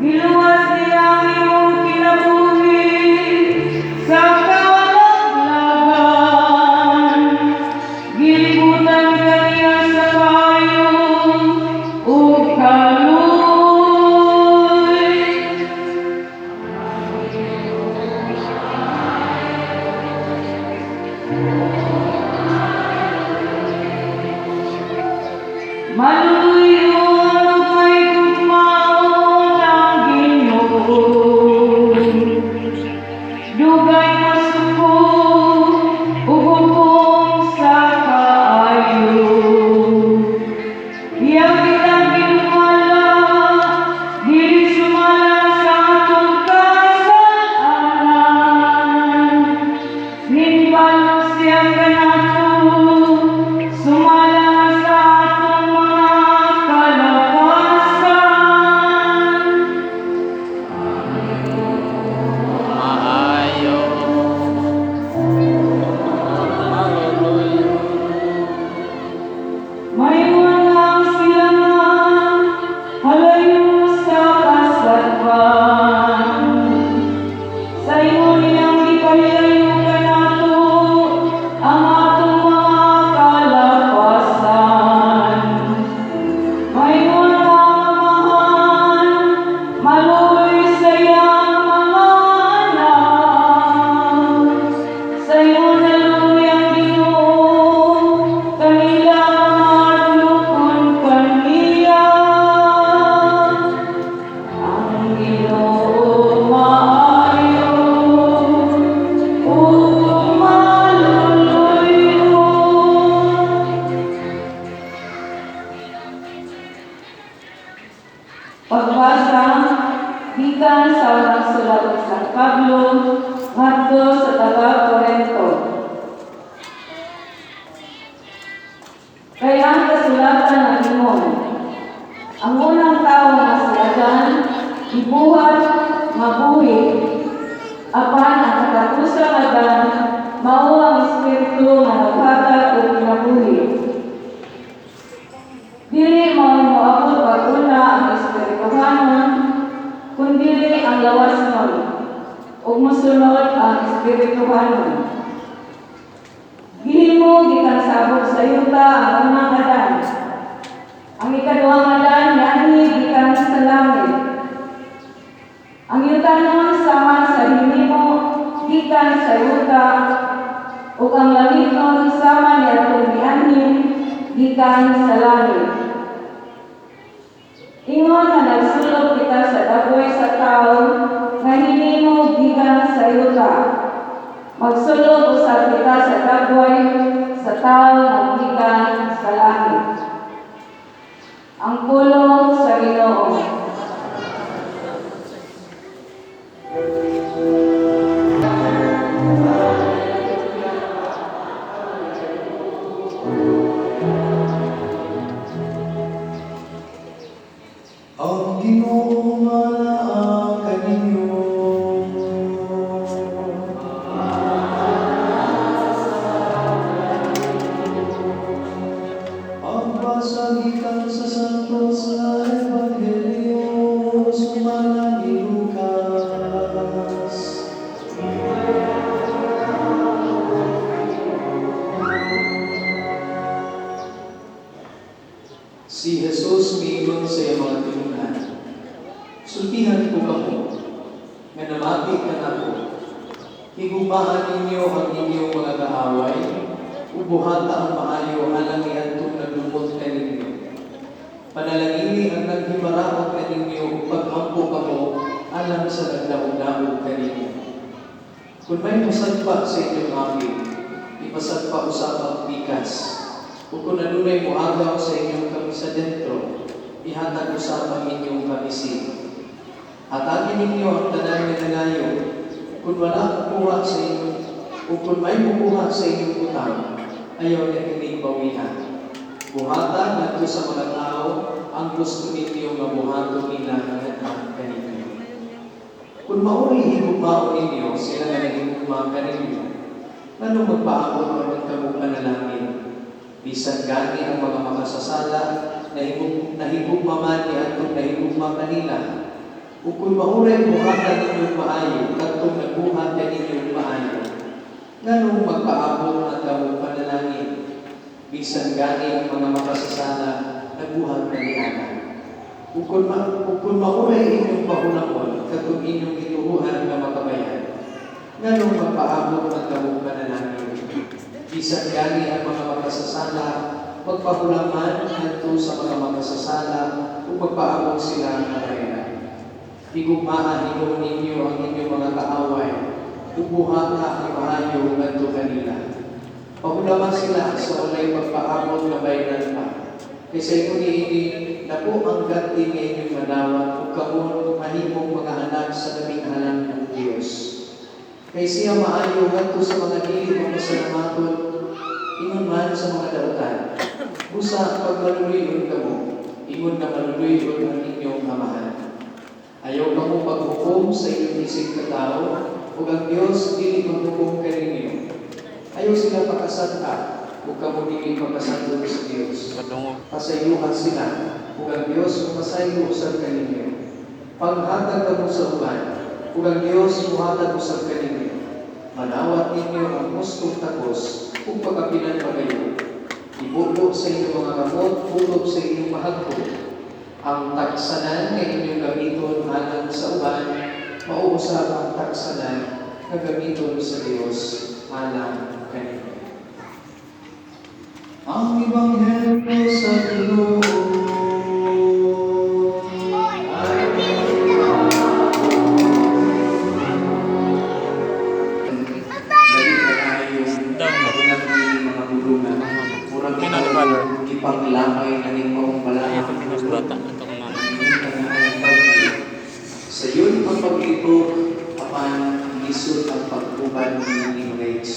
Giluwas niya ang imong kinabuhi sa kalaglagan. Gilibutan ka niya sa kaayo ug kaluoy. Maluluy-on ug mahigugmaon ang Ginoo. Dugay masuko ug hupong sa kaayo. Iya kitang gidumala, dili sumala sa atong kasal-anan. Ninbalos siya kanato, sumala sa atong mga kalapasan. Maayo, maluluy. Maingon ang silangan, halayo sa kasakpan. Sa ingon nilang gipahilayo kanato ang atong mga kalapasan. Maingon ang Amahan, maluoy sa iyang mga anak. Sa ingon naluoy ang Ginoo, kanila mahadlokon kaniya. Ang Ginoo maayo ug maluluy-on. Pagbasa gikan sa unang sulat ni San Pablo ngadto sa taga Korento. Kay ang kasulatan nag-ingon, ang unang tawo nga si Adan gibuhat nga buhi, apan ang katapusang Adan mao ang espiritu nga naghatag og kinabuhi. Dili mao moabot pag-una ang espirituhanon, kundili ang lawasnon, ug mosunod ang espirituhanon. Gihimo gikan sa abog sa yuta ang unang Adan. Ang ikaduhang Adan nianhi gikan sa langit. Ang yutanon sama sa hinimo gikan sa yuta, ug ang langitnon sama niadtong nianhi gikan sa langit. Ingon nga nagsulob kita sa dagway sa tawo nga hinimo gikan sa yuta, magsulob usab kita sa dagway sa tawo nga gikan sa langit. Ang pulong sa Ginoo. Ang Ginoo naa kaninyo. Pagbasa gikan sa Santos nga Ebanghelyo sumala ni Lucas. Si Jesus miingon sa iyang mga tinun-an, "Sultihan ko kamo, nga namati kanako. Higugmaa ninyo ang inyong mga kaaway, ug buhata ang maayo alang niadtong naglumot kaninyo. Panalangini ang naghimaraot kaninyo ug paghampo kamo alang sa nagdaog-daog kaninyo. Kung may mosadpa sa inyong apil, ipasagpa usab ang pikas. Ug kung adunay moagaw sa inyong kamisa dentro, ihatag usab ang inyong kamisin. Hatagi ninyo ang tanan nga nangayo. Kung wala mukuha sa inyong, ug kung may mukuha sa inyong butang, ayaw niya ini bawihan. Buhata ngadto sa mga tao ang gusto ninyo nga buhaton nila ngadto kaninyo. Kung mao'y higugmaon ninyo sila nga nahigugma kaninyo, nganong magpaabot pa man kamo panalangin? Bisan gani ang mga makasasala nahigugma man niadtong nahigugma kanila. Ug kung mahuray buhatan ninyong maayo kadtong nagbuhat kaninyong maayo, nganong magpaabot ang kamong panalangin? Bisan gani ang mga makasasala nagbuhat na niana. Ug kung mahuray inyong pahulamon kadtong inyong gituohan nga makabayad, nganong magpaabot ang kamong panalangin? Bisan gani ang mga makasasala magpahulaman ngadto sa mga makasasala ug magpaabot sila nga bayaran. Higugmaa hinuon ninyo ang inyong mga kaaway ug buhata ang maayo ngadto kanila. Pahulaman sila sa walay pagpaabot nga bayran pa. Kay sa ingon niini, dako ang ganti nga inyong madawat ug kamo mahimong mga anak sa Labing Halangdong Dios. Kay siya maayo ngadto sa mga dili makasalamaton, ingon man sa mga dautan. Busa pag maluluy-on kamo, ingon nga maluluy-on ang inyong Amahan. Ayaw kamo paghukom sa inyong isig katawo, ug ang Dios dili maghukom kaninyo. Ayaw sila pakasad-a, ug kamo dili pakasad-on sa Dios. Padungog. Pasayloha sila, ug ang Dios mopasaylo usab kaninyo. Panghatag kamo sa uban, ug ang Dios mohatag usab kaninyo. Manawat ninyo ang hustong takos, ug pag-apinan pagayo. Ibubo sa inyong mga kamot, kutob sa inyong mahagko. Ang tagsanan nga inyong gamiton alang sa uban, mao usab ang tagsanan nga gamiton sa Dios alang kaninyo. Ang Ebanghelyo sa Ginoo. Dali na kaayo unang mga bulungan. Murag Kaya na ni Father. ipanglamay na ning maong Ay, balaka. ito pinas bata. Ito kong mama. Sayon ang paglitok, apan lisod ang pag-uban ni mga.